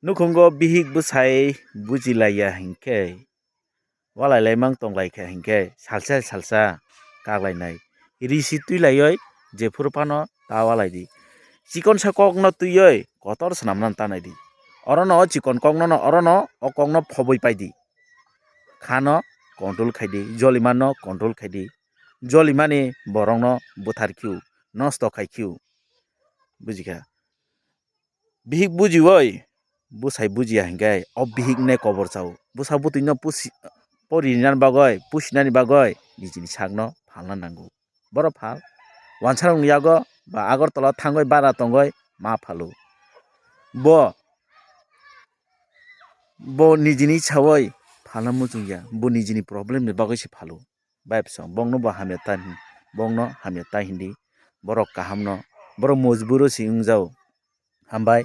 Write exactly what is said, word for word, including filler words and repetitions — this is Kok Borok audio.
Nukhungo bihik bwsai bujilaiya hinkhe, walailaimang tonglaikha hinkhe salsa salsa kaklainai. Risi twilaioi jephuru phano ta walaidi. Chikonsa kokno twiwi kotor swnamnani tanaidi. Orono o chikon koknono orono o kokno phobwi paidi. Khano control khaidi, jolimanno control khaidi. Jolimani borokno butharkhiu, nosto khaikhio. Bujikha? Bihik bujioi bwsai bujiya hinkhe o bihik ne kobor chao. Bwsa bwtwino pusi-, poririnani bagwi, pusinani bagwi nijini sakno phalna nango. Borok phal wansarokni yago ba Agartala thangwi bara tongwi ma phalo. Bo, bo nijini sawi phalna muchungya, bo nijini problem ni bagwi se phalo. Bai bwsong, bongno bo hamya ta hin, bongno hamya ta hindi, borok kahamno, borok mojburo se wngjao. Hambai,